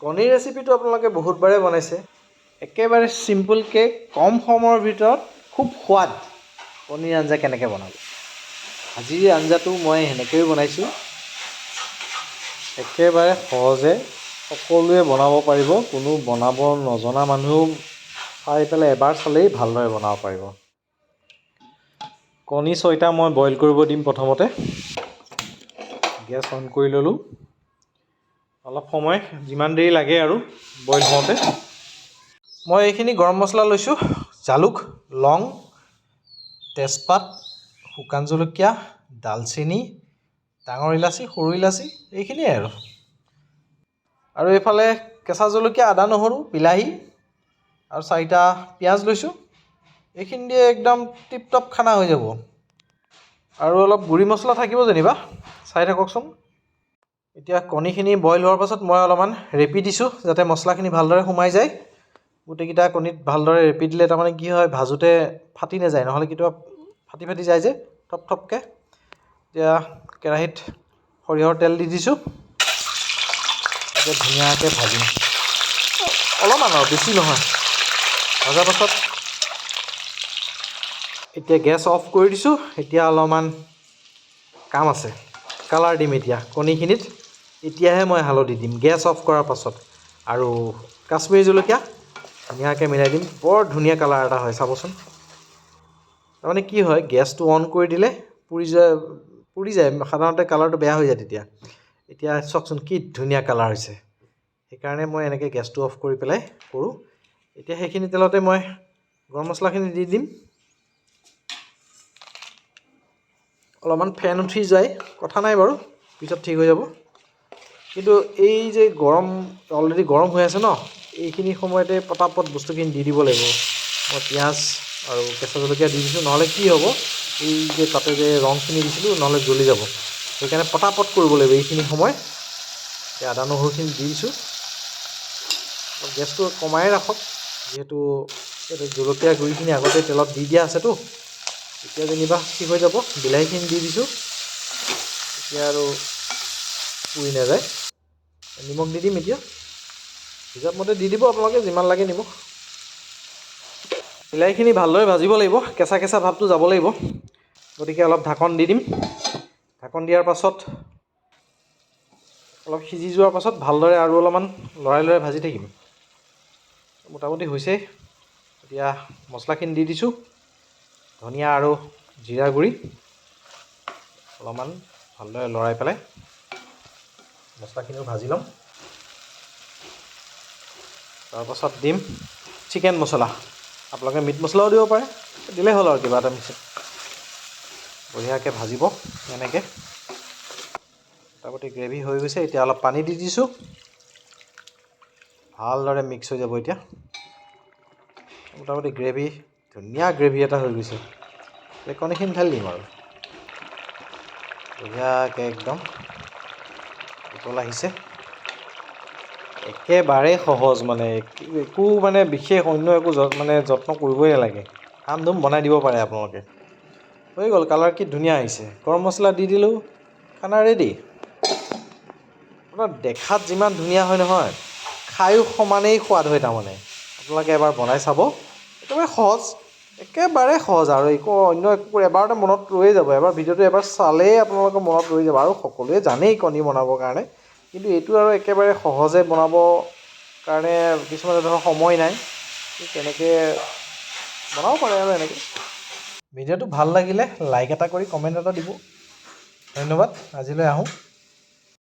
কণীৰ ৰেচিপিটো আপোনালোকে বহুতবাৰেই বনাইছে। একেবাৰে চিম্পুলকৈ কম সময়ৰ ভিতৰত খুব সোৱাদ কণীৰ আঞ্জা কেনেকৈ বনাব। আজিৰ আঞ্জাটো মই সেনেকৈয়ে বনাইছোঁ, একেবাৰে সহজে সকলোৱে বনাব পাৰিব। কোনো বনাব নজনা মানুহেও চাই পেলাই এবাৰ চালেই ভালদৰে বনাব পাৰিব। কণী 6টা মই বইল কৰিব দিম। প্ৰথমতে গেছ অন কৰি ল'লোঁ। অলপ সময়, যিমান দেৰি লাগে আৰু বইল হওঁতে। মই এইখিনি গৰম মছলা লৈছোঁ, জালুক, লং, তেজপাত, শুকান জলকীয়া, ডালচেনি, ডাঙৰ ইলাচি, সৰু ইলাচি, এইখিনিয়ে আৰু। আৰু এইফালে কেঁচা জলকীয়া, আদা, নহৰু, বিলাহী আৰু চাৰিটা পিঁয়াজ লৈছোঁ। এইখিনি দিয়ে একদম টিপ টপ খানা হৈ যাব। আৰু অলপ গুড়ি মছলা থাকিব যেনিবা, চাই থাককচোন। এতিয়া কণীখিনি বইল হোৱাৰ পাছত মই অলপমান ৰেপি দিছোঁ, যাতে মছলাখিনি ভালদৰে সোমাই যায়। গোটেইকেইটা কণীত ভালদৰে ৰেপি দিলে তাৰমানে কি হয়, ভাজোঁতে ফাটি নাযায়। নহ'লে কেতিয়াবা ফাটি ফাটি যায় যে থপ থপকৈ। এতিয়া কেৰাহীত সৰিয়হৰ তেল দি দিছোঁ। এতিয়া ধুনীয়াকৈ ভাজিম অলপমান আৰু, বেছি নহয়। ভজাৰ পাছত এতিয়া গেছ অফ কৰি দিছোঁ। এতিয়া অলপমান কাম আছে, কালাৰ দিম এতিয়া কণীখিনিত। এতিয়াহে মই হালধি দিম গেছ অফ কৰাৰ পাছত আৰু কাশ্মীৰী জলকীয়া ধুনীয়াকৈ মিলাই দিম। বৰ ধুনীয়া কালাৰ এটা হয়, চাবচোন। তাৰমানে কি হয়, গেছটো অন কৰি দিলে পুৰি যায়, পুৰি যায় সাধাৰণতে, কালাৰটো বেয়া হৈ যায় তেতিয়া। এতিয়া চাওকচোন কি ধুনীয়া কালাৰ হৈছে। সেইকাৰণে মই এনেকৈ গেছটো অফ কৰি পেলাই কৰোঁ। এতিয়া সেইখিনি তেলতে মই গৰম মছলাখিনি দি দিম। অলপমান ফেন উঠি যায়, কথা নাই বাৰু, পিছত ঠিক হৈ যাব। কিন্তু এই যে গৰম, অলৰেডি গৰম হৈ আছে ন, এইখিনি সময়তে পটাপট বস্তুখিনি দি দিব লাগিব। মই পিঁয়াজ আৰু কেঁচা জলকীয়া দি দিছোঁ। নহ'লে কি হ'ব, এই যে তাতে যে ৰংখিনি দিছিলোঁ, নহ'লে জ্বলি যাব। সেইকাৰণে পটাপট কৰিব লাগিব এইখিনি সময়। এতিয়া আদা নহৰুখিনি দি দিছোঁ। গেছটো কমাই ৰাখক, যিহেতু এইটো জলকীয়া গুড়িখিনি আগতে তেলত দি দিয়া আছেতো। এতিয়া যেনিবা ঠিক হৈ যাব। বিলাহীখিনি দি দিছোঁ, এতিয়া আৰু পুৰি নাযায়। নিমখ দি দিম এতিয়া। হিচাপমতে দি দিব আপোনালোকে যিমান লাগে নিমখ। বিলাহীখিনি ভালদৰে ভাজিব লাগিব, কেঁচা কেঁচা ভাৱটো যাব লাগিব। গতিকে অলপ ঢাকন দি দিম। ঢাকন দিয়াৰ পাছত অলপ সিজি যোৱাৰ পাছত ভালদৰে আৰু অলপমান লৰাই লৰাই ভাজি থাকিম। মোটামুটি হৈছে। এতিয়া মছলাখিনি দি দিছোঁ, ধনিয়া আৰু জিৰা গুড়ি। অলপমান ভালদৰে লৰাই পেলাই মছলাখিনিও ভাজি ল'ম। তাৰপাছত দিম চিকেন মছলা। আপোনালোকে মিট মছলাও দিব পাৰে, দিলেই হ'ল আৰু কিবা এটা মিক্স। বঢ়িয়াকৈ ভাজিব এনেকৈ। মোটামুটি গ্ৰেভি হৈ গৈছে। এতিয়া অলপ পানী দি দিছোঁ, ভালদৰে মিক্স হৈ যাব। এতিয়া মোটামুটি গ্ৰেভি, ধুনীয়া গ্ৰেভি এটা হৈ গৈছে। এতিয়া কণীখিনি ঢালি দিম আৰু বঢ়িয়াকৈ একদম উতল আহিছে। একেবাৰে সহজ, মানে একো মানে বিশেষ অন্য একো মানে যত্ন কৰিবই নালাগে। ধাম ধুম বনাই দিব পাৰে আপোনালোকে। হৈ গ'ল। কালাৰ কি ধুনীয়া আহিছে! গৰম মছলা দি দিলোঁ, খানা ৰেডি। আপোনাৰ দেখাত যিমান ধুনীয়া হয় নহয়, খায়ো সমানেই সোৱাদ হয় তাৰমানে। আপোনালোকে এবাৰ বনাই চাব। একেবাৰে সহজ, একেবাৰে সহজ আৰু একো অন্য একো, এবাৰতে মনত ৰৈয়ে যাব। এবাৰ ভিডিঅ'টো এবাৰ চালেই আপোনালোকৰ মনত ৰৈ যাব। আৰু সকলোৱে জানেই কণী বনাবৰ কাৰণে, কিন্তু এইটো আৰু একেবাৰে সহজে বনাব কাৰণে কিছুমানে ধৰক সময় নাই, তেনেকৈ বনাব পাৰে আৰু এনেকৈ। ভিডিঅ'টো ভাল লাগিলে লাইক এটা কৰি কমেণ্ট এটা দিব। ধন্যবাদ, আজিলৈ আহোঁ।